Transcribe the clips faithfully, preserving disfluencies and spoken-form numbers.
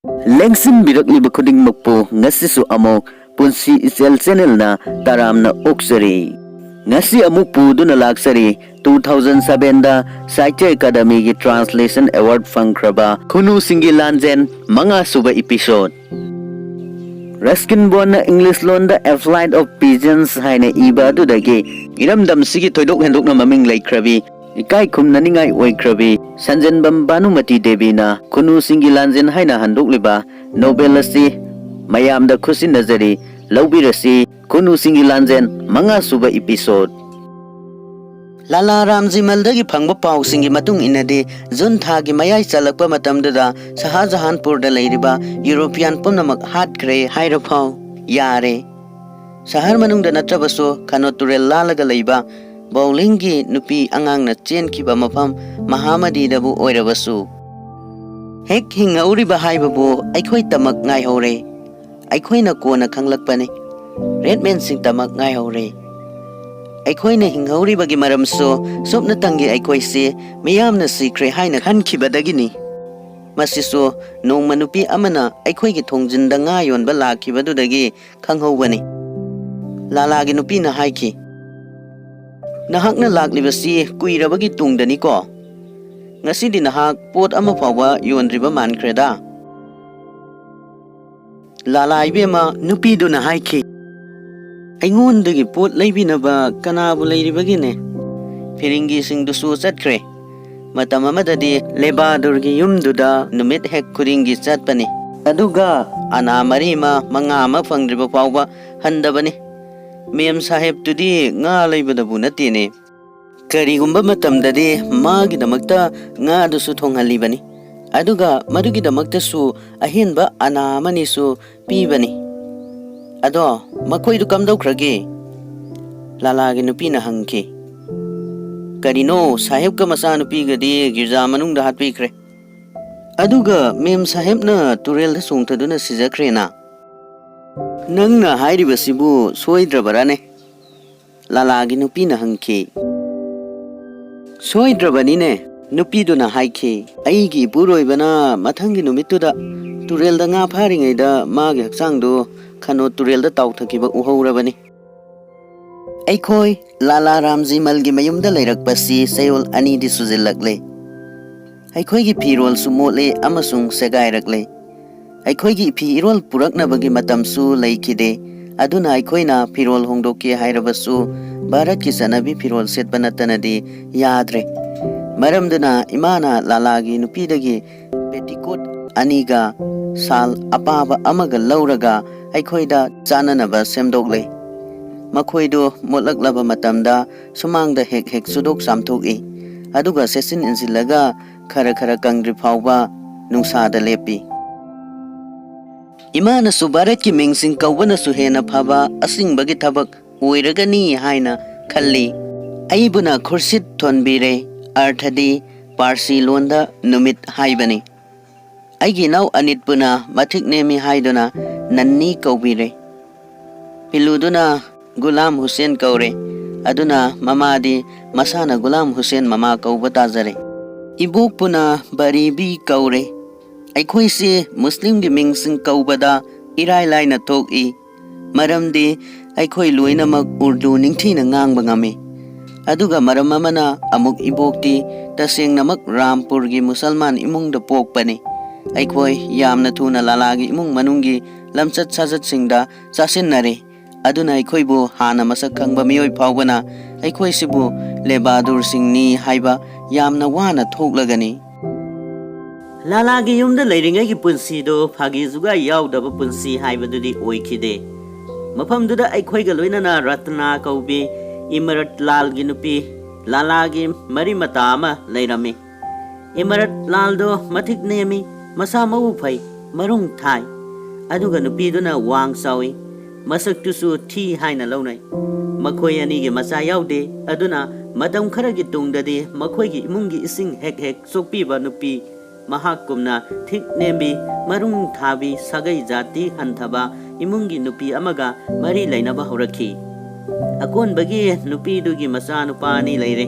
ꯂꯦꯡꯁꯤꯟꯕꯤꯔꯛꯂꯤꯕ ꯈꯨꯗꯤꯡꯃꯛꯄꯨ ꯉꯁꯤꯁꯨ ꯑꯃꯨꯛ ꯄꯨꯟꯁꯤ ꯏꯆꯦꯜ ꯆꯦꯅꯦꯜꯅ ꯇꯔꯥꯝꯅ ꯑꯣꯛꯆꯔꯤ꯫ ꯉꯁꯤ ꯑꯃꯨꯛ ꯄꯨꯗꯨꯅ ꯂꯥꯛꯆꯔꯤ, ꯇꯨ ꯊꯥꯎꯖꯟ ꯁꯚꯦꯟꯗ ꯁꯥꯍꯤꯇ꯭ꯌ ꯑꯦꯀꯥꯗꯃꯤꯒꯤ ꯇ꯭ꯔꯥꯟꯁꯂꯦꯁꯟ ꯑꯦꯋꯥꯔꯗ ꯐꯪꯈ꯭ꯔꯕ ꯈꯨꯅꯨꯁꯤꯡꯒꯤ ꯂꯥꯟꯖꯦꯟ ꯃꯉꯥ ꯁꯨꯕ ꯏꯄꯤꯁꯣꯗ꯫ ꯔꯁꯀꯤꯟ ꯕꯣꯟꯅ ꯏꯪꯂꯤꯁ ꯂꯣꯟꯗ A Flight of Pigeons ꯍꯥꯏꯅ ꯏꯕ ꯑꯗꯨꯗꯒꯤ ꯏꯔꯝꯗꯝꯁꯤꯒꯤ ꯊꯣꯏꯗꯣꯛ ꯍꯦꯟꯗꯣꯛꯅ ꯃꯃꯤꯡ ꯂꯩꯈ꯭ꯔꯕꯤ, ꯏꯀꯥꯏ ꯈꯨꯝꯅꯅꯤꯡꯉꯥꯏ ꯑꯣꯏꯈ꯭ꯔꯕꯤ ꯁꯟꯖꯦꯟꯕꯝ ꯚꯥꯅꯨꯃꯇꯤ ꯗꯦꯕꯤꯅ ꯈꯨꯅꯨꯁꯤꯡꯒꯤ ꯂꯥꯟꯖꯦꯟ ꯍꯥꯏꯅ ꯍꯟꯗꯣꯛꯂꯤꯕ ꯅꯣꯕꯦꯜ ꯑꯁꯤ ꯃꯌꯥꯝꯗ ꯈꯨꯠꯁꯤꯟꯅꯖꯔꯤ꯫ ꯂꯧꯕꯤꯔꯁꯤ, ꯈꯨꯅꯨꯁꯤꯡꯒꯤ ꯂꯥꯟꯖꯦꯟ ꯃꯉꯥ ꯁꯨꯕ ꯏꯄꯤꯁꯣꯗ꯫ ꯂꯥꯂꯥ ꯔꯥꯝꯖꯤꯃꯜꯗꯒꯤ ꯐꯪꯕ ꯄꯥꯎꯁꯤꯡꯒꯤ ꯃꯇꯨꯡ ꯏꯟꯅꯗꯤ, ꯖꯨꯟ ꯊꯥꯒꯤ ꯃꯌꯥꯏ ꯆꯜꯂꯛꯄ ꯃꯇꯝꯗꯨꯗ ꯁꯍꯥꯖꯍꯥꯟꯄꯨꯔꯗ ꯂꯩꯔꯤꯕ ꯌꯨꯔꯣꯄꯤꯌꯥꯟ ꯄꯨꯝꯅꯃꯛ ꯍꯥꯠꯈ꯭ꯔꯦ ꯍꯥꯏꯔꯐꯥꯎ ꯌꯥꯔꯦ꯫ ꯁꯍꯔ ꯃꯅꯨꯡꯗ ꯅꯠꯇ꯭ꯔꯕꯁꯨ, ꯈꯅꯣꯠ ꯇꯨꯔꯦꯜ ꯂꯥꯜꯂꯒ ꯂꯩꯕ ꯕꯧꯂꯤꯡꯒꯤ ꯅꯨꯄꯤ ꯑꯉꯥꯡꯅ ꯆꯦꯟꯈꯤꯕ ꯃꯐꯝ ꯃꯍꯥꯃꯗꯤꯗꯕꯨ ꯑꯣꯏꯔꯕꯁꯨ, ꯍꯦꯛ ꯍꯤꯡꯍꯧꯔꯤꯕ ꯍꯥꯏꯕꯕꯨ ꯑꯩꯈꯣꯏꯇꯃꯛ ꯉꯥꯏꯍꯧꯔꯦ꯫ ꯑꯩꯈꯣꯏꯅ ꯀꯣꯟꯅ ꯈꯪꯂꯛꯄꯅꯤ, ꯔꯦꯗꯃꯦꯟꯁꯤꯡꯇꯃꯛ ꯉꯥꯏꯍꯧꯔꯦ꯫ ꯑꯩꯈꯣꯏꯅ ꯍꯤꯡꯍꯧꯔꯤꯕꯒꯤ ꯃꯔꯝꯁꯨ ꯁꯨꯞꯅꯇꯪꯒꯤ ꯑꯩꯈꯣꯏꯁꯤ ꯃꯤꯌꯥꯝꯅ ꯁꯤꯈ꯭ꯔꯦ ꯍꯥꯏꯅ ꯈꯟꯈꯤꯕꯗꯒꯤꯅꯤ꯫ ꯃꯁꯤꯁꯨ ꯅꯣꯡꯃ ꯅꯨꯄꯤ ꯑꯃꯅ ꯑꯩꯈꯣꯏꯒꯤ ꯊꯣꯡꯖꯤꯟꯗ ꯉꯥ ꯌꯣꯟꯕ ꯂꯥꯛꯈꯤꯕꯗꯨꯗꯒꯤ ꯈꯪꯍꯧꯕꯅꯤ꯫ ꯂꯥꯂꯥꯒꯤ ꯅꯨꯄꯤꯅ ꯍꯥꯏꯈꯤ, "ꯅꯍꯥꯛꯅ ꯂꯥꯛꯂꯤꯕꯁꯤ ꯀꯨꯏꯔꯕꯒꯤ ꯇꯨꯡꯗꯅꯤꯀꯣ? ꯉꯁꯤꯗꯤ ꯅꯍꯥꯛ ꯄꯣꯠ ꯑꯃ ꯐꯥꯎꯕ ꯌꯣꯟꯗ꯭ꯔꯤꯕ ꯃꯥꯟꯈ꯭ꯔꯦꯗ꯫" "ꯂꯥꯂꯥ ꯏꯕꯦꯝꯃ," ꯅꯨꯄꯤꯗꯨꯅ ꯍꯥꯏꯈꯤ, "ꯑꯩꯉꯣꯟꯗꯒꯤ ꯄꯣꯠ ꯂꯩꯕꯤꯅꯕ ꯀꯅꯥꯕꯨ ꯂꯩꯔꯤꯕꯒꯦꯅꯦ? ꯐꯤꯔꯤꯡꯒꯤꯁꯤꯡꯗꯨꯁꯨ ꯆꯠꯈ꯭ꯔꯦ꯫ ꯃꯇꯝ ꯑꯃꯗꯗꯤ ꯂꯦꯕꯥꯗꯨꯔꯒꯤ ꯌꯨꯝꯗꯨꯗ ꯅꯨꯃꯤꯠ ꯍꯦꯛ ꯈꯨꯗꯤꯡꯒꯤ ꯆꯠꯄꯅꯤ꯫ ꯑꯗꯨꯒ ꯑꯅꯥ ꯃꯔꯤ ꯑꯃ, ꯃꯉꯥ ꯑꯃ ꯐꯪꯗ꯭ꯔꯤꯕ ꯐꯥꯎꯕ ꯍꯟꯗꯕꯅꯤ꯫ ꯃꯦꯝ ꯁꯥꯍꯦꯕꯇꯨꯗꯤ ꯉꯥ ꯂꯩꯕꯗꯕꯨ ꯅꯠꯇꯦꯅꯦ꯫ ꯀꯔꯤꯒꯨꯝꯕ ꯃꯇꯝꯗꯗꯤ ꯃꯥꯒꯤꯗꯃꯛꯇ ꯉꯥꯗꯨꯁꯨ ꯊꯣꯡꯍꯜꯂꯤꯕꯅꯤ꯫ ꯑꯗꯨꯒ ꯃꯗꯨꯒꯤꯗꯃꯛꯇꯁꯨ ꯑꯍꯦꯟꯕ ꯑꯅꯥ ꯑꯃꯅꯤꯁꯨ ꯄꯤꯕꯅꯤ꯫ ꯑꯗꯣ ꯃꯈꯣꯏꯗꯨ ꯀꯝꯗꯧꯈ꯭ꯔꯒꯦ?" ꯂꯥꯂꯥꯒꯤ ꯅꯨꯄꯤꯅ ꯍꯪꯈꯤ꯫ "ꯀꯔꯤꯅꯣ, ꯁꯥꯍꯦꯕꯀ ꯃꯆꯥꯅꯨꯄꯤꯒꯗꯤ ꯒꯤꯔꯖꯥ ꯃꯅꯨꯡꯗ ꯍꯥꯠꯄꯤꯈ꯭ꯔꯦ꯫ ꯑꯗꯨꯒ ꯃꯦꯝ ꯁꯥꯍꯦꯕꯅ ꯇꯨꯔꯦꯜꯗ ꯆꯣꯡꯊꯗꯨꯅ ꯁꯤꯖꯈ꯭ꯔꯦꯅ꯫ ꯅꯪꯅ ꯍꯥꯏꯔꯤꯕꯁꯤꯕꯨ ꯁꯣꯏꯗ꯭ꯔꯕꯔꯥꯅꯦ?" ꯂꯥꯂꯥꯒꯤ ꯅꯨꯄꯤꯅ ꯍꯪꯈꯤ꯫ "ꯁꯣꯏꯗ꯭ꯔꯕꯅꯤꯅꯦ," ꯅꯨꯄꯤꯗꯨꯅ ꯍꯥꯏꯈꯤ꯫ "ꯑꯩꯒꯤ ꯏꯄꯨꯔꯣꯏꯕꯅ ꯃꯊꯪꯒꯤ ꯅꯨꯃꯤꯠꯇꯨꯗ ꯇꯨꯔꯦꯜꯗ ꯉꯥ ꯐꯥꯔꯤꯉꯩꯗ ꯃꯥꯒꯤ ꯍꯛꯆꯥꯡꯗꯨ ꯈꯅꯣꯠ ꯇꯨꯔꯦꯜꯗ ꯇꯥꯎꯊꯈꯤꯕ ꯎꯍꯧꯔꯕꯅꯤ꯫ ꯑꯩꯈꯣꯏ ꯂꯥꯂꯥ ꯔꯥꯝꯖꯤꯃꯜꯒꯤ ꯃꯌꯨꯝꯗ ꯂꯩꯔꯛꯄꯁꯤ ꯆꯌꯣꯜ ꯑꯅꯤꯗꯤ ꯁꯨꯖꯤꯜꯂꯛꯂꯦ꯫ ꯑꯩꯈꯣꯏꯒꯤ ꯐꯤꯔꯣꯜꯁꯨ ꯃꯣꯠꯂꯦ ꯑꯃꯁꯨꯡ ꯁꯦꯒꯥꯏꯔꯛꯂꯦ꯫ ꯑꯩꯈꯣꯏꯒꯤ ꯐꯤ ꯏꯔꯣꯜ ꯄꯨꯔꯛꯅꯕꯒꯤ ꯃꯇꯝꯁꯨ ꯂꯩꯈꯤꯗꯦ꯫ ꯑꯗꯨꯅ ꯑꯩꯈꯣꯏꯅ ꯐꯤꯔꯣꯜ ꯍꯣꯡꯗꯣꯛꯀꯦ ꯍꯥꯏꯔꯕꯁꯨ ꯚꯥꯔꯠꯀꯤ ꯆꯠꯅꯕꯤ ꯐꯤꯔꯣꯜ ꯁꯦꯠꯄ ꯅꯠꯇꯅꯗꯤ ꯌꯥꯗ꯭ꯔꯦ꯫ ꯃꯔꯝꯗꯨꯅ ꯏꯃꯥꯅ ꯂꯥꯂꯥꯒꯤ ꯅꯨꯄꯤꯗꯒꯤ ꯄꯦꯇꯤꯀꯣꯠ ꯑꯅꯤꯒ ꯁꯥꯜ ꯑꯄꯥꯕ ꯑꯃꯒ ꯂꯧꯔꯒ ꯑꯩꯈꯣꯏꯗ ꯆꯥꯅꯅꯕ ꯁꯦꯝꯗꯣꯛꯂꯦ꯫ ꯃꯈꯣꯏꯗꯨ ꯃꯣꯠꯂꯛꯂꯕ ꯃꯇꯝꯗ ꯁꯨꯃꯥꯡꯗ ꯍꯦꯛ ꯍꯦꯛ ꯁꯨꯗꯣꯛ ꯆꯥꯝꯊꯣꯛꯏ꯫ ꯑꯗꯨꯒ ꯁꯦꯠꯆꯤꯟ ꯏꯟꯁꯤꯜꯂꯒ ꯈꯔ ꯈꯔ ꯀꯪꯗ꯭ꯔꯤ ꯐꯥꯎꯕ ꯅꯨꯡꯁꯥꯗ ꯂꯦꯞꯄꯤ꯫ ꯏꯃꯥꯅꯁꯨ ꯚꯥꯔꯠꯀꯤ ꯃꯤꯡꯁꯤꯡ ꯀꯧꯕꯅꯁꯨ ꯍꯦꯟꯅ ꯐꯕ ꯑꯁꯤꯡꯕꯒꯤ ꯊꯕꯛ ꯑꯣꯏꯔꯒꯅꯤ ꯍꯥꯏꯅ ꯈꯜꯂꯤ꯫ ꯑꯩꯕꯨꯅ ꯈꯨꯔꯁꯤꯠ ꯊꯣꯟꯕꯤꯔꯦ, ꯑꯔꯊꯗꯤ ꯄꯥꯔꯁꯤ ꯂꯣꯟꯗ ꯅꯨꯃꯤꯠ ꯍꯥꯏꯕꯅꯤ꯫ ꯑꯩꯒꯤ ꯏꯅꯥꯎ ꯑꯅꯤꯠꯄꯨꯅ ꯃꯊꯤꯛ ꯅꯦꯝꯃꯤ ꯍꯥꯏꯗꯨꯅ ꯅꯟꯅꯤ ꯀꯧꯕꯤꯔꯦ꯫ ꯄꯤꯂꯨꯗꯨꯅ ꯒꯨꯂꯥꯝ ꯍꯨꯁꯦꯟ ꯀꯧꯔꯦ꯫ ꯑꯗꯨꯅ ꯃꯃꯥꯗꯤ ꯃꯁꯥꯅ ꯒꯨꯂꯥꯝ ꯍꯨꯁꯦꯟ ꯃꯃꯥ ꯀꯧꯕ ꯇꯥꯖꯔꯦ꯫ ꯏꯕꯣꯛꯄꯨꯅ ꯕꯔꯤꯕꯤ ꯀꯧꯔꯦ꯫ ꯑꯩꯈꯣꯏꯁꯤ ꯃꯨꯁꯂꯤꯝꯒꯤ ꯃꯤꯡꯁꯤꯡ ꯀꯧꯕꯗ ꯏꯔꯥꯏ ꯂꯥꯏꯅ ꯊꯣꯛꯏ꯫ ꯃꯔꯝꯗꯤ ꯑꯩꯈꯣꯏ ꯂꯣꯏꯅꯃꯛ ꯎꯔꯗꯨ ꯅꯤꯡꯊꯤꯅ ꯉꯥꯡꯕ ꯉꯝꯃꯤ꯫ ꯑꯗꯨꯒ ꯃꯔꯝ ꯑꯃꯅ ꯑꯃꯨꯛ ꯏꯕꯣꯛꯇꯤ ꯇꯁꯦꯡꯅꯃꯛ ꯔꯥꯝꯄꯨꯔꯒꯤ ꯃꯨꯁꯜꯃꯥꯟ ꯏꯃꯨꯡꯗ ꯄꯣꯛꯄꯅꯤ꯫ ꯑꯩꯈꯣꯏ ꯌꯥꯝꯅ ꯊꯨꯅ ꯂꯥꯂꯥꯒꯤ ꯏꯃꯨꯡ ꯃꯅꯨꯡꯒꯤ ꯂꯝꯆꯠ ꯁꯥꯖꯠꯁꯤꯡꯗ ꯆꯥꯁꯤꯟꯅꯔꯦ꯫ ꯑꯗꯨꯅ ꯑꯩꯈꯣꯏꯕꯨ ꯍꯥꯟꯅ ꯃꯁꯛ ꯈꯪꯕ ꯃꯤꯑꯣꯏ ꯐꯥꯎꯕꯅ ꯑꯩꯈꯣꯏꯁꯤꯕꯨ ꯂꯦꯕꯥꯗꯨꯔꯁꯤꯡꯅꯤ ꯍꯥꯏꯕ ꯌꯥꯝꯅ ꯋꯥꯅ ꯊꯣꯛꯂꯒꯅꯤ꯫ ꯂꯥꯂꯥꯒꯤ ꯌꯨꯝꯗ ꯂꯩꯔꯤꯉꯩꯒꯤ ꯄꯨꯟꯁꯤꯗꯨ ꯐꯥꯒꯤ ꯖꯨꯒꯥꯏ ꯌꯥꯎꯗꯕ ꯄꯨꯟꯁꯤ ꯍꯥꯏꯕꯗꯨꯗꯤ ꯑꯣꯏꯈꯤꯗꯦ꯫ ꯃꯐꯝꯗꯨꯗ ꯑꯩꯈꯣꯏꯒ ꯂꯣꯏꯅꯅ ꯔꯠꯅꯥ ꯀꯧꯕꯤ ꯏꯃꯔꯠ ꯂꯥꯜꯒꯤ ꯅꯨꯄꯤ ꯂꯥꯂꯥꯒꯤ ꯃꯔꯤ ꯃꯇꯥ ꯑꯃ ꯂꯩꯔꯝꯃꯤ꯫ ꯏꯃꯔꯠ ꯂꯥꯜꯗꯣ ꯃꯊꯤꯛ ꯅꯦꯝꯃꯤ, ꯃꯁꯥ ꯃꯎ ꯐꯩ, ꯃꯔꯨꯡ ꯊꯥꯏ꯫ ꯑꯗꯨꯒ ꯅꯨꯄꯤꯗꯨꯅ ꯋꯥꯡ ꯆꯥꯎꯏ, ꯃꯁꯛꯇꯨꯁꯨ ꯊꯤ ꯍꯥꯏꯅ ꯂꯧꯅꯩ꯫ ꯃꯈꯣꯏ ꯑꯅꯤꯒꯤ ꯃꯆꯥ ꯌꯥꯎꯗꯦ꯫ ꯑꯗꯨꯅ ꯃꯇꯝ ꯈꯔꯒꯤ ꯇꯨꯡꯗꯗꯤ ꯃꯈꯣꯏꯒꯤ ꯏꯃꯨꯡꯒꯤ ꯏꯁꯤꯡ ꯍꯦꯛ ꯍꯦꯛ ꯆꯣꯛꯄꯤꯕ ꯅꯨꯄꯤ, ꯃꯍꯥꯛꯀꯨꯝꯅ ꯊꯤꯛ ꯅꯦꯝꯕꯤ, ꯃꯔꯨꯡ ꯊꯥꯕꯤ, ꯁꯥꯒꯩ ꯖꯥꯇꯤ ꯍꯟꯊꯕ ꯏꯃꯨꯡꯒꯤ ꯅꯨꯄꯤ ꯑꯃꯒ ꯃꯔꯤ ꯂꯩꯅꯕ ꯍꯧꯔꯛꯈꯤ꯫ ꯑꯀꯣꯟꯕꯒꯤ ꯅꯨꯄꯤꯗꯨꯒꯤ ꯃꯆꯥ ꯅꯨꯄꯥ ꯑꯅꯤ ꯂꯩꯔꯦ꯫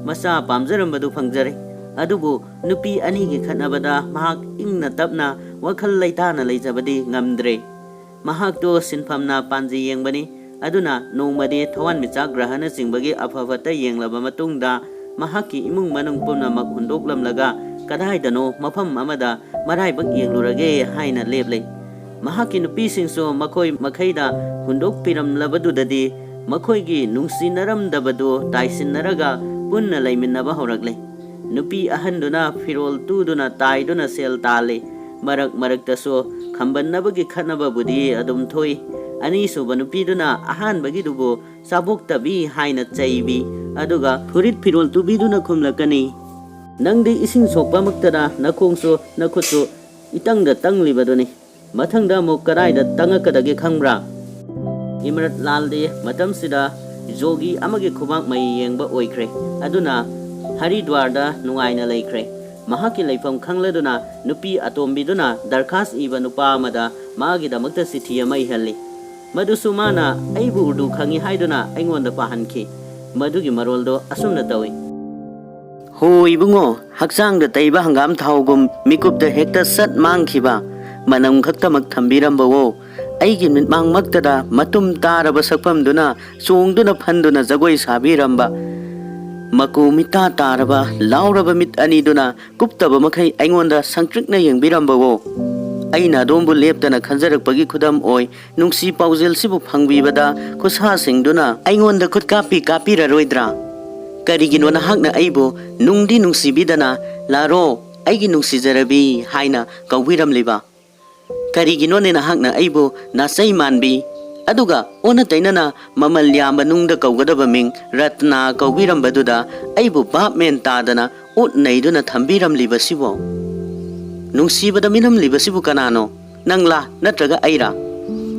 ꯃꯆꯥ ꯄꯥꯝꯖꯔꯝꯕꯗꯨ ꯐꯪꯖꯔꯦ꯫ ꯑꯗꯨꯕꯨ ꯅꯨꯄꯤ ꯑꯅꯤꯒꯤ ꯈꯠꯅꯕꯗ ꯃꯍꯥꯛ ꯏꯪꯅ ꯇꯞꯅ ꯋꯥꯈꯜ ꯂꯩꯇꯥꯅ ꯂꯩꯖꯕꯗꯤ ꯉꯝꯗ꯭ꯔꯦ꯫ ꯃꯍꯥꯛꯇꯨ ꯁꯤꯟꯐꯝꯅ ꯄꯥꯟꯖꯤ ꯌꯦꯡꯕꯅꯤ꯫ ꯑꯗꯨꯅ ꯅꯣꯡꯃꯗꯤ ꯊꯋꯥꯟꯃꯤꯆꯥꯛ ꯒ꯭ꯔꯍꯅꯆꯤꯡꯕꯒꯤ ꯑꯐ ꯐꯠꯇ ꯌꯦꯡꯂꯕ ꯃꯇꯨꯡꯗ ꯃꯍꯥꯛꯀꯤ ꯏꯃꯨꯡ ꯃꯅꯨꯡ ꯄꯨꯝꯅꯃꯛ ꯍꯨꯟꯗꯣꯛꯂꯝꯂꯒ ꯀꯗꯥꯏꯗꯅꯣ ꯃꯐꯝ ꯑꯃꯗ ꯃꯔꯥꯏꯕꯛ ꯌꯦꯡꯂꯨꯔꯒꯦ ꯍꯥꯏꯅ ꯂꯦꯞꯂꯦ꯫ ꯃꯍꯥꯛꯀꯤ ꯅꯨꯄꯤꯁꯤꯡꯁꯨ ꯃꯈꯣꯏ ꯃꯈꯩꯗ ꯍꯨꯟꯗꯣꯛꯄꯤꯔꯝꯂꯕꯗꯨꯗꯗꯤ ꯃꯈꯣꯏꯒꯤ ꯅꯨꯡꯁꯤꯅꯔꯝꯗꯕꯗꯨ ꯇꯥꯏꯁꯤꯟꯅꯔꯒ ꯄꯨꯟꯅ ꯂꯩꯃꯤꯟꯅꯕ ꯍꯧꯔꯛꯂꯦ꯫ ꯅꯨꯄꯤ ꯑꯍꯟꯗꯨꯅ ꯐꯤꯔꯣꯜ ꯇꯨꯗꯨꯅ ꯇꯥꯏꯗꯨꯅ ꯁꯦꯜ ꯇꯥꯜꯂꯤ꯫ ꯃꯔꯛ ꯃꯔꯛꯇꯁꯨ ꯈꯝꯕꯟꯅꯕꯒꯤ ꯈꯠꯅꯕꯕꯨꯗꯤ ꯑꯗꯨꯝ ꯊꯣꯛꯏ꯫ ꯑꯅꯤꯁꯨꯕ ꯅꯨꯄꯤꯗꯨꯅ ꯑꯍꯥꯟꯕꯒꯤꯗꯨꯕꯨ ꯆꯥꯕꯣꯛꯇꯕꯤ ꯍꯥꯏꯅ ꯆꯩꯕꯤ꯫ ꯑꯗꯨꯒ ꯐꯨꯔꯤꯠ ꯐꯤꯔꯣꯜ ꯇꯨꯕꯤꯗꯨꯅ ꯈꯨꯝꯂꯛꯀꯅꯤ, "ꯅꯪꯗꯤ ꯏꯁꯤꯡ ꯁꯣꯛꯄꯃꯛꯇꯗ ꯅꯈꯣꯡꯁꯨ ꯅꯈꯨꯠꯁꯨ ꯏꯇꯪꯗ ꯇꯪꯂꯤꯕꯗꯨꯅꯤ꯫ ꯃꯊꯪꯗ ꯑꯃꯨꯛ ꯀꯗꯥꯏꯗ ꯇꯪꯉꯛꯀꯗꯒꯦ ꯈꯪꯕ꯭ꯔꯥ?" ꯏꯃꯔꯠ ꯂꯥꯜꯗꯤ ꯃꯇꯝꯁꯤꯗ ꯖꯣꯒꯤ ꯑꯃꯒꯤ ꯈꯨꯕꯥꯛ ꯃꯩ ꯌꯦꯡꯕ ꯑꯣꯏꯈ꯭ꯔꯦ꯫ ꯑꯗꯨꯅ ꯍꯔꯤꯗ꯭ꯋꯥꯔꯗ ꯅꯨꯡꯉꯥꯏꯅ ꯂꯩꯈ꯭ꯔꯦ꯫ ꯃꯍꯥꯛꯀꯤ ꯂꯩꯐꯝ ꯈꯪꯂꯗꯨꯅ ꯅꯨꯄꯤ ꯑꯇꯣꯝꯕꯤꯗꯨꯅ ꯗꯔꯈꯥꯁ ꯏꯕ ꯅꯨꯄꯥ ꯑꯃꯗ ꯃꯥꯒꯤꯗꯃꯛꯇ ꯆꯤꯊꯤ ꯑꯃ ꯏꯍꯜꯂꯤ꯫ ꯃꯗꯨꯁꯨ ꯃꯥꯅ ꯑꯩꯕꯨ ꯎꯔꯗꯨ ꯈꯪꯏ ꯍꯥꯏꯗꯨꯅ ꯑꯩꯉꯣꯟꯗ ꯄꯥꯍꯟꯈꯤ꯫ ꯃꯗꯨꯒꯤ ꯃꯔꯣꯜꯗꯣ ꯑꯁꯨꯝꯅ ꯇꯧꯏ꯫ "ꯍꯣ ꯏꯕꯨꯡꯉꯣ, ꯍꯛꯆꯥꯡꯗ ꯇꯩꯕ ꯍꯪꯒꯥꯝ ꯊꯥꯎꯒꯨꯝ ꯃꯤꯀꯨꯞꯇ ꯍꯦꯛꯇ ꯁꯠ ꯃꯥꯡꯈꯤꯕ, ꯃꯅꯝ ꯈꯛꯇꯃꯛ ꯊꯝꯕꯤꯔꯝꯕꯋꯣ꯫ ꯑꯩꯒꯤ ꯃꯤꯠꯃꯥꯡꯃꯛꯇꯗ ꯃꯇꯨꯝ ꯇꯥꯔꯕ ꯁꯛꯐꯝꯗꯨꯅ ꯆꯣꯡꯗꯨꯅ ꯐꯟꯗꯨꯅ ꯖꯒꯣꯏ ꯁꯥꯕꯤꯔꯝꯕ, ꯃꯀꯨ ꯃꯤꯇꯥ ꯇꯥꯔꯕ ꯂꯥꯎꯔꯕ ꯃꯤꯠ ꯑꯅꯤꯗꯨꯅ ꯀꯨꯞꯇꯕ ꯃꯈꯩ ꯑꯩꯉꯣꯟꯗ ꯁꯪꯇ꯭ꯔꯤꯛꯅ ꯌꯦꯡꯕꯤꯔꯝꯕꯋꯣ꯫ ꯑꯩꯅ ꯑꯗꯣꯝꯕꯨ ꯂꯦꯞꯇꯅ ꯈꯟꯖꯔꯛꯄꯒꯤ ꯈꯨꯗꯝ ꯑꯣꯏ ꯅꯨꯡꯁꯤ ꯄꯥꯎꯖꯦꯜꯁꯤꯕꯨ ꯐꯪꯕꯤꯕꯗ ꯈꯨꯠꯁꯥꯁꯤꯡꯗꯨꯅ ꯑꯩꯉꯣꯟꯗ ꯈꯨꯠ ꯀꯥꯞꯄꯤ ꯀꯥꯞꯄꯤꯔꯔꯣꯏꯗ꯭ꯔꯥ? ꯀꯔꯤꯒꯤꯅꯣ ꯅꯍꯥꯛꯅ ꯑꯩꯕꯨ ꯅꯨꯡꯗꯤ ꯅꯨꯡꯁꯤꯕꯤꯗꯅ 'ꯂꯥꯔꯣ, ꯑꯩꯒꯤ ꯅꯨꯡꯁꯤꯖꯔꯕꯤ' ꯍꯥꯏꯅ ꯀꯧꯕꯤꯔꯝꯂꯤꯕ? ꯀꯔꯤꯒꯤꯅꯣꯅꯦ ꯅꯍꯥꯛꯅ ꯑꯩꯕꯨ ꯅꯥꯆꯩ ꯃꯥꯟꯕꯤ, ꯑꯗꯨꯒ ꯑꯣꯟꯅ ꯇꯩꯅꯅ ꯃꯃꯜ ꯌꯥꯝꯕ ꯅꯨꯡꯗ ꯀꯧꯒꯗꯕ ꯃꯤꯡ ꯔꯠꯅꯥ ꯀꯧꯕꯤꯔꯝꯕꯗꯨꯗ ꯑꯩꯕꯨ ꯚꯥꯞ ꯃꯦꯟ ꯇꯥꯗꯅ ꯑꯣꯠ ꯅꯩꯗꯨꯅ ꯊꯝꯕꯤꯔꯝꯂꯤꯕꯁꯤꯕꯣ? ꯅꯨꯡꯁꯤꯕꯗ ꯃꯤꯅꯝꯂꯤꯕꯁꯤꯕꯨ ꯀꯅꯥꯅꯣ? ꯅꯪꯂꯥ, ꯅꯠꯇ꯭ꯔꯒ ꯑꯩꯔꯥ?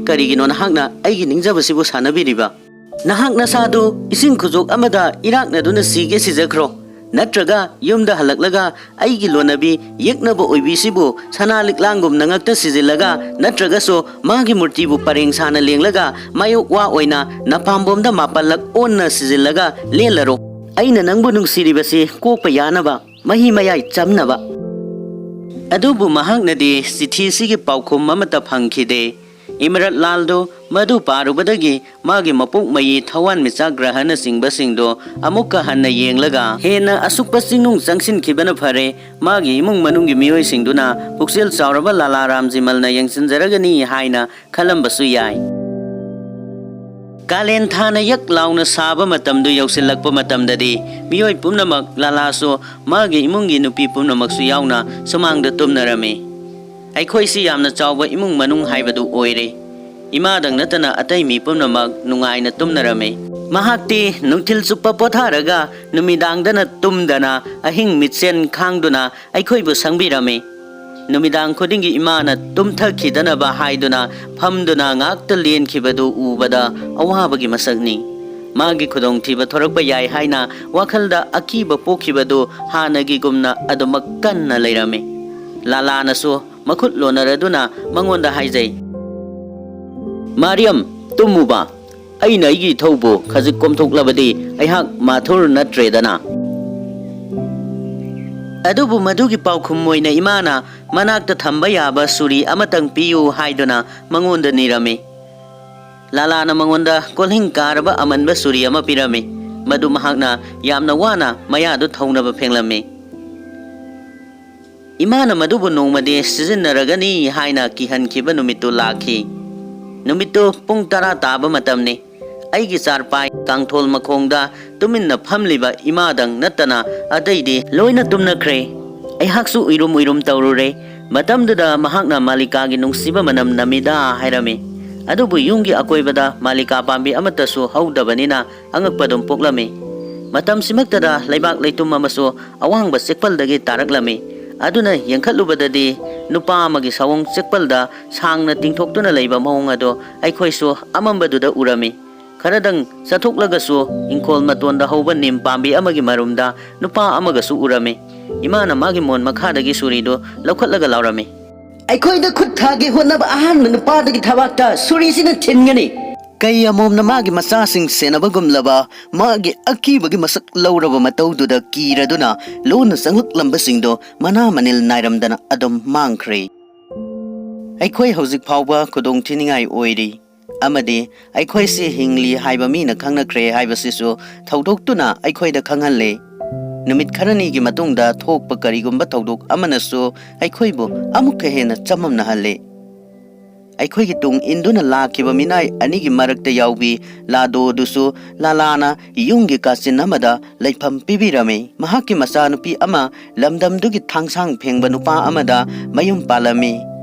ꯀꯔꯤꯒꯤꯅꯣ ꯅꯍꯥꯛꯅ ꯑꯩꯒꯤ ꯅꯤꯡꯖꯕꯁꯤꯕꯨ ꯁꯥꯟꯅꯕꯤꯔꯤꯕ? ꯅꯍꯥꯛ ꯅꯁꯥꯗꯨ ꯏꯁꯤꯡ ꯈꯨꯖꯣꯛ ꯑꯃꯗ ꯏꯔꯥꯛꯅꯗꯨꯅ ꯁꯤꯒꯦ ꯁꯤꯖꯈ꯭ꯔꯣ, ꯅꯠꯇ꯭ꯔꯒ ꯌꯨꯝꯗ ꯍꯜꯂꯛꯂꯒ ꯑꯩꯒꯤ ꯂꯣꯟꯅꯕꯤ ꯌꯦꯛꯅꯕ ꯑꯣꯏꯕꯤꯁꯤꯕꯨ ꯁꯅꯥ ꯂꯤꯛꯂꯥꯡꯒꯨꯝꯅ ꯉꯛꯇ ꯁꯤꯖꯤꯜꯂꯒ, ꯅꯠꯇ꯭ꯔꯒꯁꯨ ꯃꯥꯒꯤ ꯃꯨꯔꯇꯤꯕꯨ ꯄꯔꯦꯡ ꯁꯥꯅ ꯂꯦꯡꯂꯒ ꯃꯥꯌꯣꯛ ꯋꯥ ꯑꯣꯏꯅ ꯅꯄꯥꯝꯕꯣꯝꯗ ꯃꯥꯄꯜꯂꯛ ꯑꯣꯟꯅ ꯁꯤꯖꯤꯜꯂꯒ ꯂꯦꯜꯂꯔꯣ꯫ ꯑꯩꯅ ꯅꯪꯕꯨ ꯅꯨꯡꯁꯤꯔꯤꯕꯁꯤ ꯀꯣꯛꯄ ꯌꯥꯅꯕ, ꯃꯍꯤ ꯃꯌꯥꯏ ꯆꯝꯅꯕ꯫ ꯑꯗꯨꯕꯨ ꯃꯍꯥꯛꯅꯗꯤ ꯆꯤꯊꯤꯁꯤꯒꯤ ꯄꯥꯎꯈꯨꯝ ꯑꯃꯠꯇ ꯐꯪꯈꯤꯗꯦ꯫ ꯏꯃꯔꯠ ꯂꯥꯜꯗꯨ ꯃꯗꯨ ꯄꯥꯔꯨꯕꯗꯒꯤ ꯃꯥꯒꯤ ꯃꯄꯣꯛ ꯃꯌꯤ, ꯊꯋꯥꯟꯃꯤꯆꯥꯛ ꯒ꯭ꯔꯍꯅꯆꯤꯡꯕꯁꯤꯡꯗꯨ ꯑꯃꯨꯛꯀ ꯍꯟꯅ ꯌꯦꯡꯂꯒ, ꯍꯦꯟꯅ ꯑꯁꯨꯛꯄ ꯆꯤꯡꯅꯨꯡ ꯆꯪꯁꯤꯟꯈꯤꯕꯅ ꯐꯔꯦ, ꯃꯥꯒꯤ ꯏꯃꯨꯡ ꯃꯅꯨꯡꯒꯤ ꯃꯤꯑꯣꯏꯁꯤꯡꯗꯨꯅ ꯄꯨꯛꯆꯦꯜ ꯆꯥꯎꯔꯕ ꯂꯥꯂꯥ ꯔꯥꯝꯖꯤꯃꯜꯅ ꯌꯦꯡꯁꯤꯟꯖꯔꯒꯅꯤ ꯍꯥꯏꯅ ꯈꯜꯂꯝꯕꯁꯨ ꯌꯥꯏ꯫ ꯀꯥꯂꯦꯟ ꯊꯥꯅ ꯌꯛ ꯂꯥꯎꯅ ꯁꯥꯕ ꯃꯇꯝꯗꯨ ꯌꯧꯁꯤꯜꯂꯛꯄ ꯃꯇꯝꯗꯗꯤ ꯃꯤꯑꯣꯏ ꯄꯨꯝꯅꯃꯛ, ꯂꯥꯂꯥꯁꯨ ꯃꯥꯒꯤ ꯏꯃꯨꯡꯒꯤ ꯅꯨꯄꯤ ꯄꯨꯝꯅꯃꯛꯁꯨ ꯌꯥꯎꯅ ꯁꯨꯃꯥꯡꯗ ꯇꯨꯝꯅꯔꯝꯃꯤ꯫ ꯑꯩꯈꯣꯏꯁꯤ ꯌꯥꯝꯅ ꯆꯥꯎꯕ ꯏꯃꯨꯡ ꯃꯅꯨꯡ ꯍꯥꯏꯕꯗꯨ ꯑꯣꯏꯔꯦ꯫ ꯏꯃꯥꯗꯪ ꯅꯠꯇꯅ ꯑꯇꯩ ꯃꯤ ꯄꯨꯝꯅꯃꯛ ꯅꯨꯡꯉꯥꯏꯅ ꯇꯨꯝꯅꯔꯝꯃꯤ꯫ ꯃꯍꯥꯛꯇꯤ ꯅꯨꯡꯊꯤꯜ ꯆꯨꯞꯄ ꯄꯣꯊꯥꯔꯒ ꯅꯨꯃꯤꯗꯥꯡꯗꯅ ꯇꯨꯝꯗꯅ ꯑꯍꯤꯡ ꯃꯤꯠꯁꯦꯟ ꯈꯥꯡꯗꯨꯅ ꯑꯩꯈꯣꯏꯕꯨ ꯁꯪꯕꯤꯔꯝꯃꯤ꯫ ꯅꯨꯃꯤꯗꯥꯡ ꯈꯨꯗꯤꯡꯒꯤ ꯏꯃꯥꯅ ꯇꯨꯝꯊꯈꯤꯗꯅꯕ ꯍꯥꯏꯗꯨꯅ ꯐꯝꯗꯨꯅ ꯉꯥꯛꯇ ꯂꯦꯟꯈꯤꯕꯗꯨ ꯎꯕꯗ ꯑꯋꯥꯕꯒꯤ ꯃꯁꯛꯅꯤ꯫ ꯃꯥꯒꯤ ꯈꯨꯗꯣꯡꯊꯤꯕ ꯊꯣꯔꯛꯄ ꯌꯥꯏ ꯍꯥꯏꯅ ꯋꯥꯈꯜꯗ ꯑꯀꯤꯕ ꯄꯣꯛꯈꯤꯕꯗꯨ ꯍꯥꯟꯅꯒꯤꯒꯨꯝꯅ ꯑꯗꯨꯃꯛ ꯀꯟꯅ ꯂꯩꯔꯝꯃꯤ꯫ ꯂꯥꯂꯥꯅꯁꯨ ꯃꯈꯨꯠ ꯂꯣꯟꯅꯔꯗꯨꯅ ꯃꯉꯣꯟꯗ ꯍꯥꯏꯖꯩ, "ꯃꯥꯔꯤꯌꯝ, ꯇꯨꯝꯃꯨꯕ꯫ ꯑꯩꯅ ꯑꯩꯒꯤ ꯏꯊꯧꯕꯨ ꯈꯖꯤꯛ ꯀꯣꯝꯊꯣꯛꯂꯕꯗꯤ ꯑꯩꯍꯥꯛ ꯃꯥꯊꯨꯔ ꯅꯠꯇ꯭ꯔꯦꯗꯅ꯫" ꯑꯗꯨꯕꯨ ꯃꯗꯨꯒꯤ ꯄꯥꯎꯈꯨꯝ ꯑꯣꯏꯅ ꯏꯃꯥꯅ ꯃꯅꯥꯛꯇ ꯊꯝꯕ ꯌꯥꯕ ꯁꯨꯔꯤ ꯑꯃꯇꯪ ꯄꯤꯌꯨ ꯍꯥꯏꯗꯨꯅ ꯃꯉꯣꯟꯗ ꯅꯤꯔꯝꯃꯤ꯫ ꯂꯥꯂꯥꯅ ꯃꯉꯣꯟꯗ ꯀꯣꯜꯍꯤꯡ ꯀꯥꯔꯕ ꯑꯃꯟꯕ ꯁꯨꯔꯤ ꯑꯃ ꯄꯤꯔꯝꯃꯤ꯫ ꯃꯗꯨ ꯃꯍꯥꯛꯅ ꯌꯥꯝꯅ ꯋꯥꯅ ꯃꯌꯥꯗꯨ ꯊꯧꯅꯕ ꯐꯦꯡꯂꯝꯃꯤ꯫ ꯏꯃꯥꯅ ꯃꯗꯨꯕꯨ ꯅꯣꯡꯃꯗꯤ ꯁꯤꯖꯤꯟꯅꯔꯒꯅꯤ ꯍꯥꯏꯅ ꯀꯤꯍꯟꯈꯤꯕ ꯅꯨꯃꯤꯠꯇꯨ ꯂꯥꯛꯈꯤ꯫ ꯅꯨꯃꯤꯠꯇꯨ ꯄꯨꯡ ꯇꯔꯥ ꯇꯥꯕ ꯃꯇꯝꯅꯤ꯫ ꯑꯩꯒꯤ ꯆꯥꯔꯄꯥꯏ ꯀꯥꯡꯊꯣꯜ ꯃꯈꯣꯡꯗ ꯇꯨꯃꯤꯟꯅ ꯐꯝꯂꯤꯕ ꯏꯃꯥꯗꯪ ꯅꯠꯇꯅ ꯑꯇꯩꯗꯤ ꯂꯣꯏꯅ ꯇꯨꯝꯅꯈ꯭ꯔꯦ꯫ ꯑꯩꯍꯥꯛꯁꯨ ꯎꯏꯔꯨꯝ ꯎꯏꯔꯨꯝ ꯇꯧꯔꯨꯔꯦ꯫ ꯃꯇꯝꯗꯨꯗ ꯃꯍꯥꯛꯅ "ꯃꯥꯂꯤꯀꯥꯒꯤ ꯅꯨꯡꯁꯤꯕ ꯃꯅꯝ ꯅꯝꯃꯤꯗ" ꯍꯥꯏꯔꯝꯃꯤ꯫ ꯑꯗꯨꯕꯨ ꯌꯨꯝꯒꯤ ꯑꯀꯣꯏꯕꯗ ꯃꯥꯂꯤꯀꯥ ꯄꯥꯝꯕꯤ ꯑꯃꯠꯇꯁꯨ ꯍꯧꯗꯕꯅꯤꯅ ꯑꯉꯛꯄ ꯑꯗꯨꯝ ꯄꯣꯛꯂꯝꯃꯤ꯫ ꯃꯇꯝꯁꯤꯃꯛꯇꯗ ꯂꯩꯕꯥꯛ ꯂꯩꯇꯨꯝ ꯑꯃꯁꯨ ꯑꯋꯥꯡꯕ ꯆꯦꯛꯄꯜꯗꯒꯤ ꯇꯥꯔꯛꯂꯝꯃꯤ꯫ ꯑꯗꯨꯅ ꯌꯦꯡꯈꯠꯂꯨꯕꯗꯗꯤ ꯅꯨꯄꯥ ꯑꯃꯒꯤ ꯁꯑꯣꯡ ꯆꯦꯛꯄꯜꯗ ꯁꯥꯡꯅ ꯇꯤꯡꯊꯣꯛꯇꯨꯅ ꯂꯩꯕ ꯃꯑꯣꯡ ꯑꯗꯨ ꯑꯩꯈꯣꯏꯁꯨ ꯑꯃꯝꯕꯗꯨꯗ ꯎꯔꯝꯃꯤ꯫ ꯈꯔꯗꯪ ꯆꯠꯊꯣꯛꯂꯒꯁꯨ ꯏꯪꯈꯣꯜ ꯃꯇꯣꯟꯗ ꯍꯧꯕ ꯅꯤꯝ ꯄꯥꯝꯕꯤ ꯑꯃꯒꯤ ꯃꯔꯨꯝꯗ ꯅꯨꯄꯥ ꯑꯃꯒꯁꯨ ꯎꯔꯝꯃꯤ꯫ ꯏꯃꯥꯅ ꯃꯥꯒꯤ ꯃꯣꯟ ꯃꯈꯥꯗꯒꯤ ꯁꯨꯔꯤꯗꯨ ꯂꯧꯈꯠꯂꯒ ꯂꯥꯎꯔꯝꯃꯤ, "ꯑꯩꯈꯣꯏꯗ ꯈꯨꯠ ꯊꯥꯒꯦ ꯍꯣꯠꯅꯕ ꯑꯍꯥꯟꯕ ꯅꯨꯄꯥꯗꯨꯒꯤ ꯊꯕꯥꯛꯇ ꯁꯨꯔꯤꯁꯤꯅ ꯊꯤꯟꯒꯅꯤ!" ꯀꯩ ꯑꯃꯣꯝꯅ ꯃꯥꯒꯤ ꯃꯆꯥꯁꯤꯡ ꯁꯦꯟꯅꯕꯒꯨꯝꯂꯕ ꯃꯥꯒꯤ ꯑꯀꯤꯕꯒꯤ ꯃꯁꯛ ꯂꯧꯔꯕ ꯃꯇꯧꯗꯨꯗ ꯀꯤꯔꯗꯨꯅ ꯂꯣꯟꯅ ꯆꯪꯂꯛꯂꯝꯕꯁꯤꯡꯗꯣ ꯃꯅꯥ ꯃꯅꯤꯜ ꯅꯥꯏꯔꯝꯗꯅ ꯑꯗꯨꯝ ꯃꯥꯡꯈ꯭ꯔꯦ꯫ ꯑꯩꯈꯣꯏ ꯍꯧꯖꯤꯛ ꯐꯥꯎꯕ ꯈꯨꯗꯣꯡ ꯊꯤꯅꯤꯡꯉꯥꯏ ꯑꯣꯏꯔꯤ, ꯑꯃꯗꯤ ꯑꯩꯈꯣꯏꯁꯤ ꯍꯤꯡꯂꯤ ꯍꯥꯏꯕ ꯃꯤꯅ ꯈꯪꯅꯈ꯭ꯔꯦ ꯍꯥꯏꯕꯁꯤꯁꯨ ꯊꯧꯗꯣꯛꯇꯨꯅ ꯑꯩꯈꯣꯏꯗ ꯈꯪꯍꯜꯂꯦ꯫ ꯅꯨꯃꯤꯠ ꯈꯔꯅꯤꯒꯤ ꯃꯇꯨꯡꯗ ꯊꯣꯛꯄ ꯀꯔꯤꯒꯨꯝꯕ ꯊꯧꯗꯣꯛ ꯑꯃꯅꯁꯨ ꯑꯩꯈꯣꯏꯕꯨ ꯑꯃꯨꯛꯀ ꯍꯦꯟꯅ ꯆꯃꯝꯅꯍꯜꯂꯦ꯫ ꯑꯩꯈꯣꯏꯒꯤ ꯇꯨꯡ ꯏꯟꯗꯨꯅ ꯂꯥꯛꯈꯤꯕ ꯃꯤꯅꯥꯏ ꯑꯅꯤꯒꯤ ꯃꯔꯛꯇ ꯌꯥꯎꯕꯤ ꯂꯥꯗꯣꯗꯨꯁꯨ ꯂꯥꯂꯥꯅ ꯌꯨꯝꯒꯤ ꯀꯥꯆꯤꯟ ꯑꯃꯗ ꯂꯩꯐꯝ ꯄꯤꯕꯤꯔꯝꯃꯤ꯫ ꯃꯍꯥꯛꯀꯤ ꯃꯆꯥꯅꯨꯄꯤ ꯑꯃ ꯂꯝꯗꯝꯗꯨꯒꯤ ꯊꯥꯡꯁꯥꯡ ꯐꯦꯡꯕ ꯅꯨꯄꯥ ꯑꯃꯗ ꯃꯌꯨꯝ ꯄꯥꯜꯂꯝꯃꯤ꯫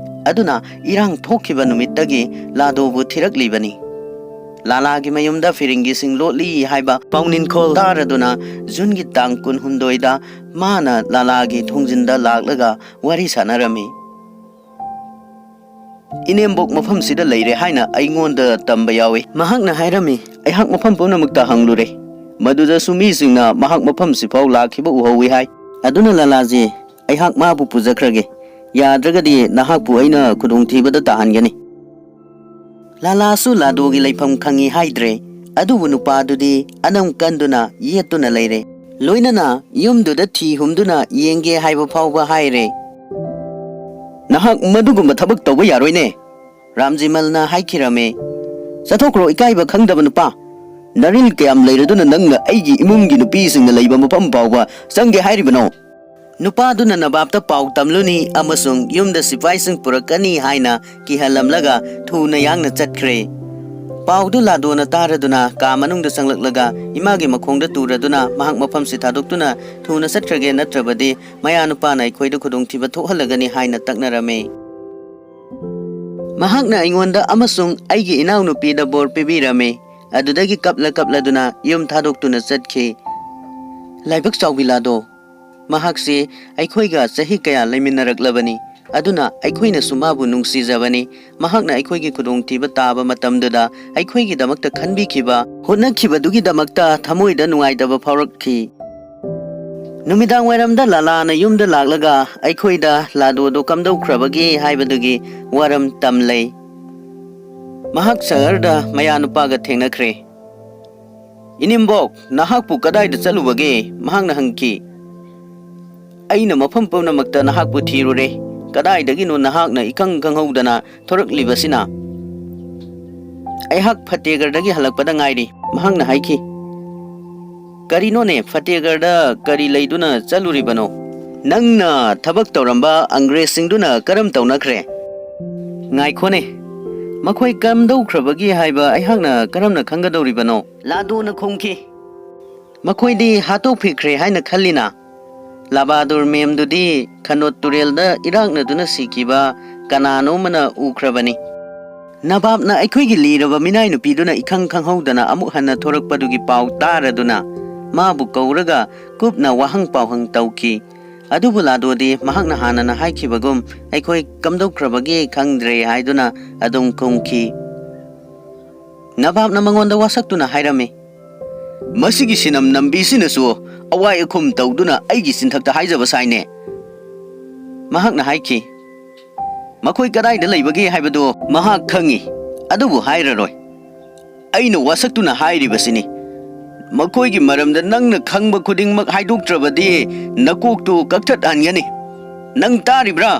ꯑꯗꯨꯅ ꯏꯔꯥꯡ ꯊꯣꯛꯈꯤꯕ ꯅꯨꯃꯤꯠꯇꯒꯤ ꯂꯥꯗꯣꯕꯨ ꯊꯤꯔꯛꯂꯤꯕꯅꯤ꯫ ꯂꯥꯂꯥꯒꯤ ꯃꯌꯨꯝꯗ ꯐꯤꯔꯤꯡꯒꯤꯁꯤꯡ ꯂꯣꯠꯂꯤ ꯍꯥꯏꯕ ꯄꯥꯎꯅꯤꯡꯈꯣꯜ ꯇꯥꯔꯗꯨꯅ ꯖꯨꯟꯒꯤ ꯇꯥꯡ ꯀꯨꯟꯍꯨꯝꯗꯣꯏꯗ ꯃꯥꯅ ꯂꯥꯂꯥꯒꯤ ꯊꯣꯡꯖꯤꯟꯗ ꯂꯥꯛꯂꯒ ꯋꯥꯔꯤ ꯁꯥꯟꯅꯔꯝꯃꯤ꯫ "ꯏꯅꯦꯝꯕꯣꯛ ꯃꯐꯝꯁꯤꯗ ꯂꯩꯔꯦ ꯍꯥꯏꯅ ꯑꯩꯉꯣꯟꯗ ꯇꯝꯕ ꯌꯥꯎꯏ꯫ ꯃꯍꯥꯛꯅ ꯍꯥꯏꯔꯝꯃꯤ, ꯑꯩꯍꯥꯛ ꯃꯐꯝ ꯄꯨꯝꯅꯃꯛꯇ ꯍꯪꯂꯨꯔꯦ꯫ ꯃꯗꯨꯗꯁꯨ ꯃꯤꯁꯤꯡꯅ ꯃꯍꯥꯛ ꯃꯐꯝꯁꯤꯐꯥꯎ ꯂꯥꯛꯈꯤꯕ ꯎꯍꯧꯏ ꯍꯥꯏ꯫ ꯑꯗꯨꯅ ꯂꯥꯂꯥꯖꯤ, ꯑꯩꯍꯥꯛ ꯃꯥꯕꯨ ꯄꯨꯖꯈ꯭ꯔꯒꯦ꯫ ꯌꯥꯗ꯭ꯔꯒꯗꯤ ꯅꯍꯥꯛꯄꯨ ꯑꯩꯅ ꯈꯨꯗꯣꯡꯊꯤꯕꯗ ꯇꯥꯍꯟꯒꯅꯤ꯫" ꯂꯥꯂꯥꯁꯨ ꯂꯥꯗꯣꯒꯤ ꯂꯩꯐꯝ ꯈꯪꯏ ꯍꯥꯏꯗ꯭ꯔꯦ꯫ ꯑꯗꯨꯕꯨ ꯅꯨꯄꯥꯗꯨꯗꯤ ꯑꯅꯝ ꯀꯟꯗꯨꯅ ꯌꯦꯠꯇꯨꯅ ꯂꯩꯔꯦ꯫ ꯂꯣꯏꯅꯅ ꯌꯨꯝꯗꯨꯗ ꯊꯤ ꯍꯨꯝꯗꯨꯅ ꯌꯦꯡꯒꯦ ꯍꯥꯏꯕ ꯐꯥꯎꯕ ꯍꯥꯏꯔꯦ꯫ "ꯅꯍꯥꯛ ꯃꯗꯨꯒꯨꯝꯕ ꯊꯕꯛ ꯇꯧꯕ ꯌꯥꯔꯣꯏꯅꯦ," ꯔꯥꯝꯖꯤꯃꯜꯅ ꯍꯥꯏꯈꯤꯔꯝꯃꯦ꯫ "ꯆꯠꯊꯣꯛꯈ꯭ꯔꯣ, ꯏꯀꯥꯏꯕ ꯈꯪꯗꯕ ꯅꯨꯄꯥ꯫ ꯅꯔꯤꯜ ꯀꯌꯥꯝ ꯂꯩꯔꯗꯨꯅ ꯅꯪꯅ ꯑꯩꯒꯤ ꯏꯃꯨꯡꯒꯤ ꯅꯨꯄꯤꯁꯤꯡꯅ ꯂꯩꯕ ꯃꯐꯝ ꯐꯥꯎꯕ ꯆꯪꯒꯦ ꯍꯥꯏꯔꯤꯕꯅꯣ?" ꯅꯨꯄꯥꯗꯨꯅ ꯅꯕꯥꯞꯇ ꯄꯥꯎ ꯇꯝꯂꯨꯅꯤ ꯑꯃꯁꯨꯡ ꯌꯨꯝꯗ ꯁꯤꯐꯥꯏꯁꯤꯡ ꯄꯨꯔꯛꯀꯅꯤ ꯍꯥꯏꯅ ꯀꯤꯍꯜꯂꯝꯂꯒ ꯊꯨꯅ ꯌꯥꯡꯅ ꯆꯠꯈ꯭ꯔꯦ꯫ ꯄꯥꯎꯗꯨ ꯂꯥꯗꯣꯅ ꯇꯥꯔꯗꯨꯅ ꯀꯥ ꯃꯅꯨꯡꯗ ꯆꯪꯂꯛꯂꯒ ꯏꯃꯥꯒꯤ ꯃꯈꯣꯡꯗ ꯇꯨꯔꯗꯨꯅ ꯃꯍꯥꯛ ꯃꯐꯝꯁꯤ ꯊꯥꯗꯣꯛꯇꯨꯅ ꯊꯨꯅ ꯆꯠꯈ꯭ꯔꯒꯦ, ꯅꯠꯇ꯭ꯔꯕꯗꯤ ꯃꯌꯥ ꯅꯨꯄꯥꯅ ꯑꯩꯈꯣꯏꯗ ꯈꯨꯗꯣꯡꯊꯤꯕ ꯊꯣꯛꯍꯜꯂꯒꯅꯤ ꯍꯥꯏꯅ ꯇꯛꯅꯔꯝꯃꯤ꯫ ꯃꯍꯥꯛꯅ ꯑꯩꯉꯣꯟꯗ ꯑꯃꯁꯨꯡ ꯑꯩꯒꯤ ꯏꯅꯥꯎꯅꯨꯄꯤꯗ ꯕꯣꯔ ꯄꯤꯕꯤꯔꯝꯃꯤ꯫ ꯑꯗꯨꯗꯒꯤ ꯀꯞꯂ ꯀꯞꯂꯗꯨꯅ ꯌꯨꯝ ꯊꯥꯗꯣꯛꯇꯨꯅ ꯆꯠꯈꯤ꯫ ꯂꯥꯏꯕꯛ ꯆꯥꯎꯕꯤ ꯂꯥꯗꯣ꯫ ꯃꯍꯥꯛꯁꯤ ꯑꯩꯈꯣꯏꯒ ꯆꯍꯤ ꯀꯌꯥ ꯂꯩꯃꯤꯟꯅꯔꯛꯂꯕꯅꯤ꯫ ꯑꯗꯨꯅ ꯑꯩꯈꯣꯏꯅꯁꯨ ꯃꯥꯕꯨ ꯅꯨꯡꯁꯤꯖꯕꯅꯤ꯫ ꯃꯍꯥꯛꯅ ꯑꯩꯈꯣꯏꯒꯤ ꯈꯨꯗꯣꯡꯊꯤꯕ ꯇꯥꯕ ꯃꯇꯝꯗꯨꯗ ꯑꯩꯈꯣꯏꯒꯤꯗꯃꯛꯇ ꯈꯟꯕꯤꯈꯤꯕ, ꯍꯣꯠꯅꯈꯤꯕꯗꯨꯒꯤꯗꯃꯛꯇ ꯊꯃꯣꯏꯗ ꯅꯨꯡꯉꯥꯏꯇꯕ ꯐꯥꯎꯔꯛꯈꯤ꯫ ꯅꯨꯃꯤꯗꯥꯡ ꯋꯥꯏꯔꯝꯗ ꯂꯥꯂꯥꯅ ꯌꯨꯝꯗ ꯂꯥꯛꯂꯒ ꯑꯩꯈꯣꯏꯗ ꯂꯥꯗꯣꯗꯣ ꯀꯝꯗꯧꯈ꯭ꯔꯕꯒꯦ ꯍꯥꯏꯕꯗꯨꯒꯤ ꯋꯥꯔꯝ ꯇꯝꯂꯩ꯫ ꯃꯍꯥꯛ ꯁꯍꯔꯗ ꯃꯌꯥꯅꯨꯄꯥꯒ ꯊꯦꯡꯅꯈ꯭ꯔꯦ꯫ "ꯏꯅꯦꯝꯕꯣꯛ, ꯅꯍꯥꯛꯄꯨ ꯀꯗꯥꯏꯗ ꯆꯠꯂꯨꯕꯒꯦ?" ꯃꯍꯥꯛꯅ ꯍꯪꯈꯤ꯫ "ꯑꯩꯅ ꯃꯐꯝ ꯄꯨꯝꯅꯃꯛꯇ ꯅꯍꯥꯛꯄꯨ ꯊꯤꯔꯨꯔꯦ꯫ ꯀꯗꯥꯏꯗꯒꯤꯅꯣ ꯅꯍꯥꯛꯅ ꯏꯈꯪ ꯈꯪꯍꯧꯗꯅ ꯊꯣꯔꯛꯂꯤꯕꯁꯤꯅ?" "ꯑꯩꯍꯥꯛ ꯐꯇꯦꯒꯔꯗꯒꯤ ꯍꯜꯂꯛꯄꯗ ꯉꯥꯏꯔꯤ," ꯃꯍꯥꯛꯅ ꯍꯥꯏꯈꯤ꯫ "ꯀꯔꯤꯅꯣꯅꯦ, ꯐꯇꯦꯒꯔꯗ ꯀꯔꯤ ꯂꯩꯗꯨꯅ ꯆꯠꯂꯨꯔꯤꯕꯅꯣ? ꯅꯪꯅ ꯊꯕꯛ ꯇꯧꯔꯝꯕ ꯑꯪꯒ꯭ꯔꯦꯖꯁꯤꯡꯗꯨꯅ ꯀꯔꯝ ꯇꯧꯅꯈ꯭ꯔꯦ?" "ꯉꯥꯏꯈꯣꯅꯦ, ꯃꯈꯣꯏ ꯀꯝꯗꯧꯈ꯭ꯔꯕꯒꯦ ꯍꯥꯏꯕ ꯑꯩꯍꯥꯛꯅ ꯀꯔꯝꯅ ꯈꯪꯒꯗꯧꯔꯤꯕꯅꯣ?" ꯂꯥꯗꯣꯅ ꯈꯨꯝꯈꯤ꯫ "ꯃꯈꯣꯏꯗꯤ ꯍꯥꯠꯇꯣꯛꯄꯤꯈ꯭ꯔꯦ ꯍꯥꯏꯅ ꯈꯜꯂꯤꯅ? ꯂꯥꯕꯥꯗꯨꯔ ꯃꯦꯝꯗꯨꯗꯤ ꯈꯅꯣꯠ ꯇꯨꯔꯦꯜꯗ ꯏꯔꯥꯛꯅꯗꯨꯅ ꯁꯤꯈꯤꯕ ꯀꯅꯥꯅꯣꯃꯅ ꯎꯈ꯭ꯔꯕꯅꯤ꯫ ꯅꯕꯥꯞꯅ ꯑꯩꯈꯣꯏꯒꯤ ꯂꯤꯔꯕ ꯃꯤꯅꯥꯏ ꯅꯨꯄꯤꯗꯨꯅ ꯏꯈꯪ ꯈꯪꯍꯧꯗꯅ ꯑꯃꯨꯛ ꯍꯟꯅ ꯊꯣꯔꯛꯄꯗꯨꯒꯤ ꯄꯥꯎ ꯇꯥꯔꯗꯨꯅ ꯃꯥꯕꯨ ꯀꯧꯔꯒ ꯀꯨꯞꯅ ꯋꯥꯍꯪ ꯄꯥꯎꯍꯪ ꯇꯧꯈꯤ꯫ ꯑꯗꯨꯕꯨ ꯂꯥꯗꯣꯗꯤ ꯃꯍꯥꯛꯅ ꯍꯥꯟꯅꯅ ꯍꯥꯏꯈꯤꯕꯒꯨꯝ ꯑꯩꯈꯣꯏ ꯀꯝꯗꯧꯈ꯭ꯔꯕꯒꯦ ꯈꯪꯗ꯭ꯔꯦ ꯍꯥꯏꯗꯨꯅ ꯑꯗꯨꯝ ꯈꯨꯝꯈꯤ꯫ ꯅꯕꯥꯞꯅ ꯃꯉꯣꯟꯗ ꯋꯥꯁꯛꯇꯨꯅ ꯍꯥꯏꯔꯝꯃꯤ, "ꯃꯁꯤꯒꯤ ꯁꯤꯅꯝ ꯅꯝꯕꯤꯁꯤꯅꯁꯨ ꯑꯋꯥꯏ ꯑꯈꯨꯝ ꯇꯧꯗꯨꯅ ꯑꯩꯒꯤ ꯆꯤꯟꯊꯛꯇ ꯍꯥꯏꯖꯕ ꯁꯥꯏꯅꯦ꯫ ꯃꯍꯥꯛꯅ ꯍꯥꯏꯈꯤ, ꯃꯈꯣꯏ ꯀꯗꯥꯏꯗ ꯂꯩꯕꯒꯦ ꯍꯥꯏꯕꯗꯨ ꯃꯍꯥꯛ ꯈꯪꯏ, ꯑꯗꯨꯕꯨ ꯍꯥꯏꯔꯔꯣꯏ꯫ ꯑꯩꯅ ꯋꯥꯁꯛꯇꯨꯅ ꯍꯥꯏꯔꯤꯕꯁꯤꯅꯤ, ꯃꯈꯣꯏꯒꯤ ꯃꯔꯝꯗ ꯅꯪꯅ ꯈꯪꯕ ꯈꯨꯗꯤꯡꯃꯛ ꯍꯥꯏꯗꯣꯛꯇ꯭ꯔꯕꯗꯤ ꯅꯀꯣꯛꯇꯨ ꯀꯛꯊꯠꯍꯟꯒꯅꯤ꯫ ꯅꯪ ꯇꯥꯔꯤꯕ꯭ꯔꯥ?"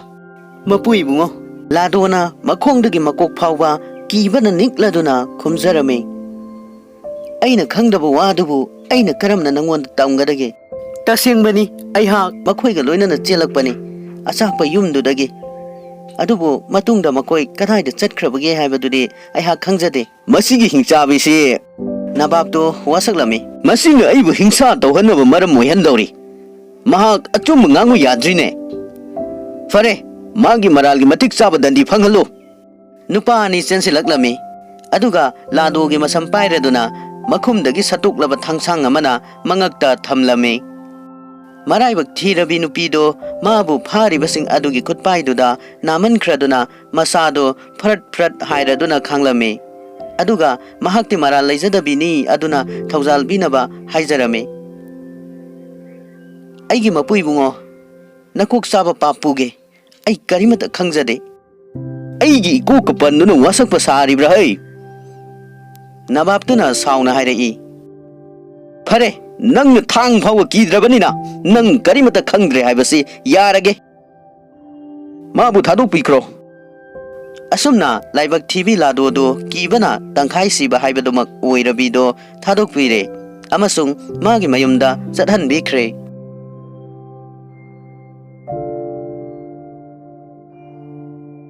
"ꯃꯄꯨ ꯏꯕꯨꯡꯉꯣ," ꯂꯥꯗꯣꯅ ꯃꯈꯣꯡꯗꯒꯤ ꯃꯀꯣꯛ ꯐꯥꯎꯕ ꯀꯤꯕꯅ ꯅꯤꯛꯂꯗꯨꯅ ꯈꯨꯝꯖꯔꯝꯃꯤ, "ꯑꯩꯅ ꯈꯪꯗꯕ ꯋꯥꯗꯨꯕꯨ ꯑꯩꯅ ꯀꯔꯝꯅ ꯅꯪꯉꯣꯟꯗ ꯇꯝꯒꯗꯒꯦ? ꯇꯁꯦꯡꯕꯅꯤ, ꯑꯩꯍꯥꯛ ꯃꯈꯣꯏꯒ ꯂꯣꯏꯅꯅ ꯆꯦꯜꯂꯛꯄꯅꯤ, ꯑꯆꯥꯛꯄ ꯌꯨꯝꯗꯨꯗꯒꯤ꯫ ꯑꯗꯨꯕꯨ ꯃꯇꯨꯡꯗ ꯃꯈꯣꯏ ꯀꯗꯥꯏꯗ ꯆꯠꯈ꯭ꯔꯕꯒꯦ ꯍꯥꯏꯕꯗꯨꯗꯤ ꯑꯩꯍꯥꯛ ꯈꯪꯖꯗꯦ꯫" "ꯃꯁꯤꯒꯤ ꯍꯤꯡꯆꯥꯕꯤꯁꯤ," ꯅꯕꯥꯞꯇꯣ ꯋꯥꯁꯛꯂꯝꯃꯤ, "ꯃꯁꯤꯅ ꯑꯩꯕꯨ ꯍꯤꯡꯁꯥ ꯇꯧꯍꯟꯅꯕ ꯃꯔꯝ ꯑꯣꯏꯍꯟꯗꯧꯔꯤ꯫ ꯃꯍꯥꯛ ꯑꯆꯨꯝꯕ ꯉꯥꯡꯉꯨ ꯌꯥꯗ꯭ꯔꯤꯅꯦ꯫ ꯐꯔꯦ, ꯃꯥꯒꯤ ꯃꯔꯥꯜꯒꯤ ꯃꯇꯤꯛ ꯆꯥꯕ ꯗꯟꯗꯤ ꯐꯪꯍꯜꯂꯨ꯫" ꯅꯨꯄꯥ ꯑꯅꯤ ꯆꯦꯟꯁꯤꯜꯂꯛꯂꯝꯃꯤ꯫ ꯑꯗꯨꯒ ꯂꯥꯗꯣꯒꯤ ꯃꯁꯝ ꯄꯥꯏꯔꯗꯨꯅ ꯃꯈꯨꯝꯗꯒꯤ ꯁꯠꯇꯣꯛꯂꯕ ꯊꯥꯡꯁꯥꯡ ꯑꯃꯅ ꯃꯉꯛꯇ ꯊꯝꯂꯝꯃꯤ꯫ ꯃꯔꯥꯏꯕꯛ ꯊꯤꯔꯕꯤ ꯅꯨꯄꯤꯗꯣ ꯃꯥꯕꯨ ꯐꯥꯔꯤꯕꯁꯤꯡ ꯑꯗꯨꯒꯤ ꯈꯨꯠꯄꯥꯏꯗꯨꯗ ꯅꯥꯃꯟꯈ꯭ꯔꯗꯨꯅ ꯃꯁꯥꯗꯣ ꯐ꯭ꯔꯠ ꯐ꯭ꯔꯠ ꯍꯥꯏꯔꯗꯨꯅ ꯈꯥꯡꯂꯝꯃꯤ꯫ ꯑꯗꯨꯒ ꯃꯍꯥꯛꯇꯤ ꯃꯔꯥꯜ ꯂꯩꯖꯗꯕꯤꯅꯤ ꯑꯗꯨꯅ ꯊꯧꯖꯥꯜ ꯄꯤꯅꯕ ꯍꯥꯏꯖꯔꯝꯃꯤ꯫ "ꯑꯩꯒꯤ ꯃꯄꯨ ꯏꯕꯨꯡꯉꯣ, ꯅꯀꯣꯛ ꯆꯥꯕ ꯄꯥꯞ ꯄꯨꯒꯦ꯫ ꯑꯩ ꯀꯔꯤꯃꯇ ꯈꯪꯖꯗꯦ꯫" ꯑꯩꯒꯤ ꯏꯀꯣꯛꯀ ꯄꯟꯗꯨꯅ ꯋꯥꯁꯛꯄ ꯁꯥꯔꯤꯕ꯭ꯔꯥ ꯍꯩ?" ꯅꯕꯥꯞꯇꯨꯅ ꯁꯥꯎꯅ ꯍꯥꯏꯔꯛꯏ, "ꯐꯔꯦ, ꯅꯪꯅ ꯊꯥꯡ ꯐꯥꯎꯕ ꯀꯤꯗ꯭ꯔꯕꯅꯤꯅ ꯅꯪ ꯀꯔꯤꯃꯠꯇ ꯈꯪꯗ꯭ꯔꯦ ꯍꯥꯏꯕꯁꯤ ꯌꯥꯔꯒꯦ꯫ ꯃꯥꯕꯨ ꯊꯥꯗꯣꯛꯄꯤꯈ꯭ꯔꯣ꯫" ꯑꯁꯨꯝꯅ ꯂꯥꯏꯕꯛ ꯊꯤꯕꯤ ꯂꯥꯗꯣꯗꯨ ꯀꯤꯕꯅ ꯇꯪꯈꯥꯏ ꯁꯤꯕ ꯍꯥꯏꯕꯗꯨꯃꯛ ꯑꯣꯏꯔꯕꯤꯗꯣ ꯊꯥꯗꯣꯛꯄꯤꯔꯦ ꯑꯃꯁꯨꯡ ꯃꯥꯒꯤ ꯃꯌꯨꯝꯗ ꯆꯠꯍꯟꯕꯤꯈ꯭ꯔꯦ꯫